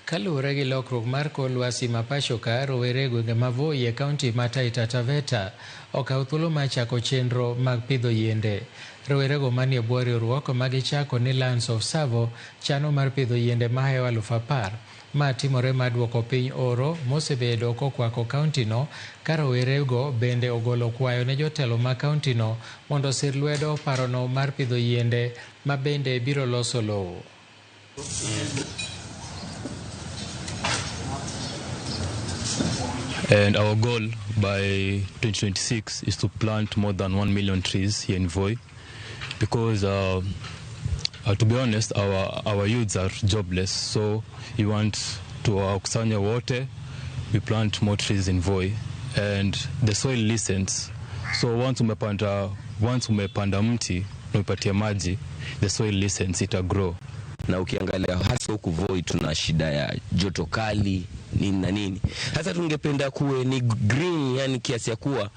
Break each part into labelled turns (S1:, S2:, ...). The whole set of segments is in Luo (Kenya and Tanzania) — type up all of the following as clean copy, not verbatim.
S1: Kaluwore gi lokruok mar kor lwasi ma pacho ka, rowere e gwenge ma Voi e kaunti ma Taita Taveta okawo thuolo mar chako chenro mag pidho yiende. Rowerego manie bwo riwruok ma gichako ni Lions of Tsavo chano mar pidho yiende mahewo 10,000. Ma timore mar duoko piny oro mosebedo kokwako kauntino ka rowerego bende ogolo kwayo ne jotelo mag kauntino mondo osir lwedo parono mar pidho yiende ma bende biro loso lowo.
S2: And our goal by 2026 is to plant more than 1 million trees here in Voi, because to be honest, our youths are jobless, so we want to wakusanya wote, we plant more trees in Voi, and the soil listens. So once umepanda mti na upatie maji, the soil listens, it will grow.
S3: Na ukiangalia hasa huku Voi tuna shida ya joto kali nini na nini. Sasa tungependa kuwe ni green, yani kiasi ya kuwa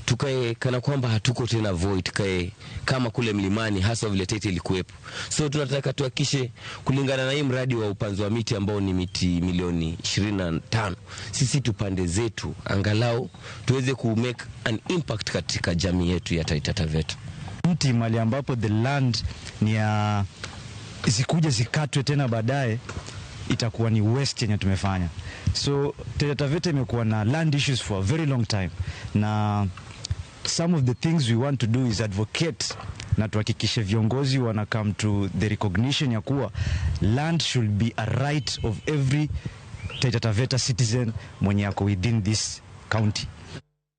S3: tukae kana kwamba hatuko tena Voi, tukae kama kule mlimani hasa vile Taita ilikuwepo. So tunataka tuhakikishe kulingana na hii mradi wa upanzi wa miti ambao ni miti milioni 25, sisi tupande zetu angalau tuweze ku make an impact katika jamii yetu ya Taita Taveta.
S4: Mti mali ambapo the land ni ya zikuje zikatwe tena baadaye itakuwa ni waste yenye tumefanya. So Taita Taveta imekuwa na land issues for a very long time, na some of the things we want to do is advocate na tuhakikishe viongozi wana come to the recognition ya kuwa land should be a right of every Taita Taveta citizen mwenye ako within this county.